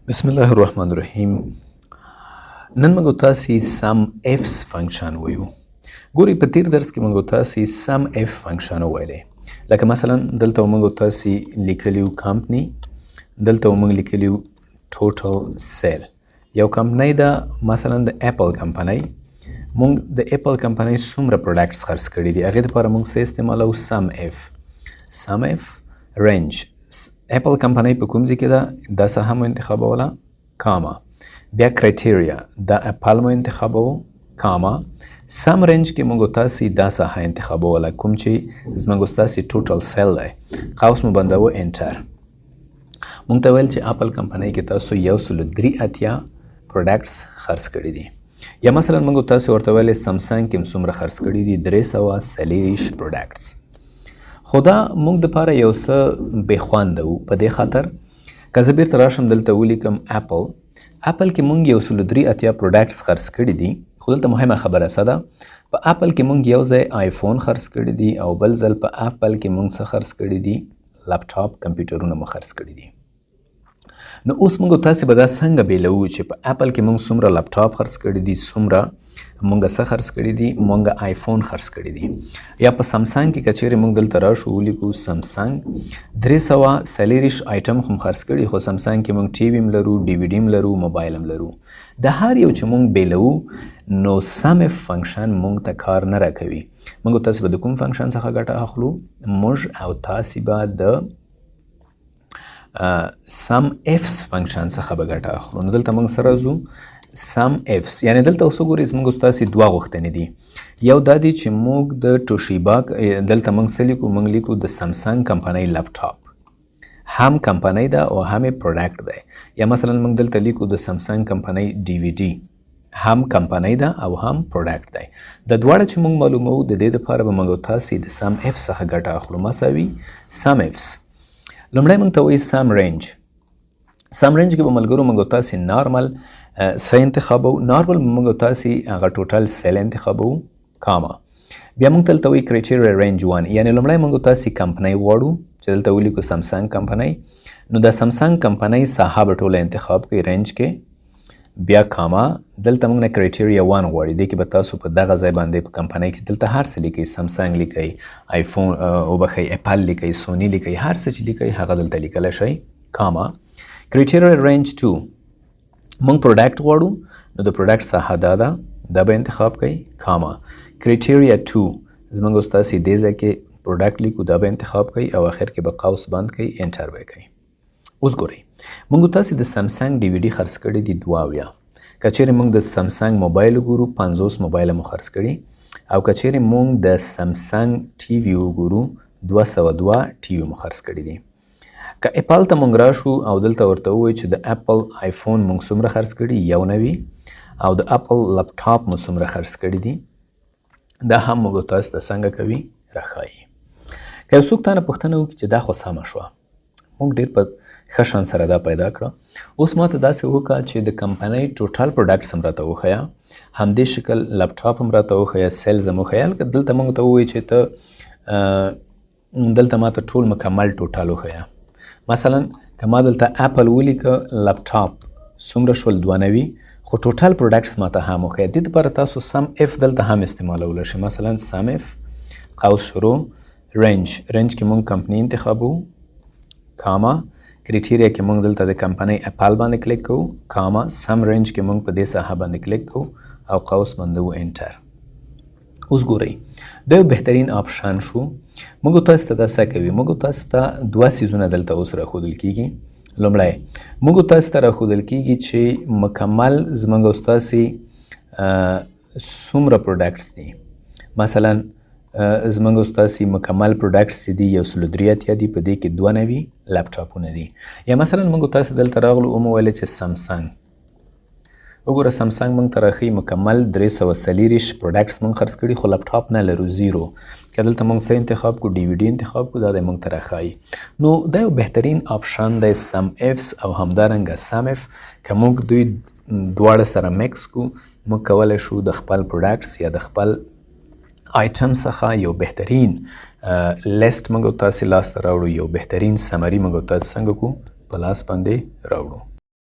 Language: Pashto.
بسم الله الرحمن الرحیم. نن موږ تاسو سم افس function وایو. ګوري، په تیر درس کې موږ تاسو sum if function وویلې. لکه مثلا دلته موږ تاسو لیکلیو کمپنی، دلته موږ لیکلیو total sale. یو کمپنی ده، مثلا د اپل کمپنی. موږ د اپل کمپنی څومره products خرڅ کړي دي، هغې دپاره موږ څه استعمالوو؟ sum if. sum if range، اپل کمپنی په کوم ځای کې ده، دا ساحه مو انتخابوله، کاما، بیا criteria دا اپل مو انتخابوو، کاما، sum range کې موږ تاسې دا ساحه انتخابوله کوم چې زموږ ستاسې total sale دی. قوس مو بندوو، enter. موږ ته ویل چې اپل کمپنۍ کې تاسو 183 products خرڅ کړي دي. یا مثلا موږ تاسو ورته ویل سامسونګ کې څومره خرڅ کړي دي؟ 324 products. خو دا موږ دپاره یو څه بې خونده وو. په دې خاطر که زه بیرته راشم، دلته ولیکم اپل، اپل کې موږ 183 products خرڅ کړي دي. خو دلته مهمه خبره څه ده؟ په اپل کې موږ یو ځای آیفون خرڅ کړي دي او بل ځل په اپل کې موږ څه خرڅ کړي دي؟ لپټاپ، کمپیوټرونه مو خرڅ کړي دي. نو اوس موږ تاسې به دا څنګه بیلوو چې په اپل کې موږ څومره لپټاپ خرڅ کړي دي، څومره موږ څه خرڅ کړي دي، موږ آیفون خرڅ کړي دي؟ یا په سامسونګ کې که چیرې موږ دلته راشو، ولیکو سامسونګ، 324 آیټم خو خرڅ کړي، خو سامسونګ کې موږ ټي وي هم لرو، ډي وي ډي هم لرو، موبایل هم لرو. د هر یو چې موږ بیلوو، نو sum if function موږ ته کار نه راکوي. موږ تاسې به د کوم function څخه ګټه اخلو؟ موږ او تاسې به د sum ifs function څخه به ګټه اخلو. نو دلته موږ سره ځو sum ifs، یعنی دلته اوس وګورئ، زموږ ستاسې دوه غوښتنې دي. یو دا دی چې موږ د توشیبا، دلته موږ څه لیکو؟ موږ لیکو د سامسونګ کمپنۍ لپټاپ، هم کمپنۍ ده او هم product دی. یا مثلا موږ دلته لیکو د سامسونګ کمپنۍ ډي وي ډي، هم کمپنۍ ده او هم product دی. د دواړه چې موږ معلوموو، د دې دپاره به موږ تاسې د sum if څخه ګټه اخلو. مساوي sum ifs. لومړی موږ ته وایي sum range. sum range کې به ملګرو موږ تاسې نارمل څه انتخابوو؟ نارمل موږ تاسې هغه total sale انتخابوو، کاما، بیا موږ دلته وایي criteria range 1، یعنی لومړی موږ تاسې کمپنۍ غواړو چې دلته ولیکو سامسونګ کمپنۍ. نو د سامسونګ کمپنۍ ساحه به ټوله انتخاب کړئ range کې. بیا کاما، دلته موږ نه criteria 1 غواړي. دې کې به تاسو په دغه ځای باندې په کمپنۍ کې دلته هر څه لیکئ، سامسونګ لیکئ، آیفون وبخښئ، اپل لیکئ، سونی لیکئ، هر څه چې لیکئ هغه دلته لیکلی شئ. کاما، criteria range 2، موږ product غواړو، نو د product ساحه دا ده، دا به انتخاب کړئ. کاما، criteria 2، زموږ ستاسې دې ځای کې product لیکو، دا به انتخاب کړئ او اخر کې به قوس بند کړئ، enter به یې کړئ. اوس ګورئ، موږ تاسې د سامسونګ ډي وي ډي خرڅ کړي دي 72. که چیرې موږ د سامسونګ موبایل وګورو، 50 موبایل مو خرڅ کړي، او که چیرې موږ د سامسونګ ټي وي وګورو، 202 ټي وي مو خرڅ کړي دي. که اپل ته موږ راشو او دلته ورته ووایو چې د اپل آیفون موږ څومره خرڅ کړي؟ 91. او د اپل لپټاپ مو څومره خرڅ کړي دي؟ دا هم موږ تاسو ته څنګه کوي؟ راښایي. که یو څوک تانه پوښتنه وکړي چې دا خو سمه شوه، موږ ډېر په ښه شان سره دا پیدا کړه، اوس ما ته داسې وکړه چې د کمپنۍ total products هم راته وښیه، همدې شکل لپټاپ هم راته وښیه، sales هم وښیه. لکه دلته موږ ته ووایي چې ته دلته ما ته ټول مکمل total وښیه. مثلا که ما دلته اپل ولیکه، لپټاپ څومره شول؟ 92. خو total products ما ته هم وښیه. دې دپاره تاسو sum if دلته هم استعمالولی شئ. مثلا sum if، قوس شروع، range، range کې موږ کمپنی انتخابو، کاما، criteria کې موږ دلته د کمپنۍ اپل باندې کلیک کوو، کاما، sum range کې موږ په دې ساحه باندې کلیک کوو او قوس بندوو، enter. اوس ګورئ، دا یو بهترین option شو. موږ تاسو ته دا څه کوي؟ موږ تاسو ته دوه څیزونه دلته اوس راښودل کیږي. لومړی موږ تاسو ته راښودل کیږي چې مکمل زموږ او ستاسې څومره products دي. مثلا زموږ او ستاسې مکمل products چې دي 183 دي، په دې کې 92 لپټاپونه دي. یا مثلا موږ تاسو دلته راغلو، ومو ویل چې سامسونګ وګوره. سامسونګ موږ ته راښیي مکمل 324 products موږ خرڅ کړي، خو لپټاپ نه لرو، zero. که دلته موږ څه انتخاب کړو؟ ډي وي ډي انتخاب کړو، دا دی موږ ته راښایي. نو دا یو بهترین option دی، sum ifs او همدارنګه sum if. که موږ دوی دواړه سره mix کړو، موږ کولی شو د خپل products یا د خپل آیټم څخه یو بهترین لیست موږ تاسې لاسته راوړو، یو بهترین summary موږ تاسې څنګه کړو؟ په لاس باندې راوړو.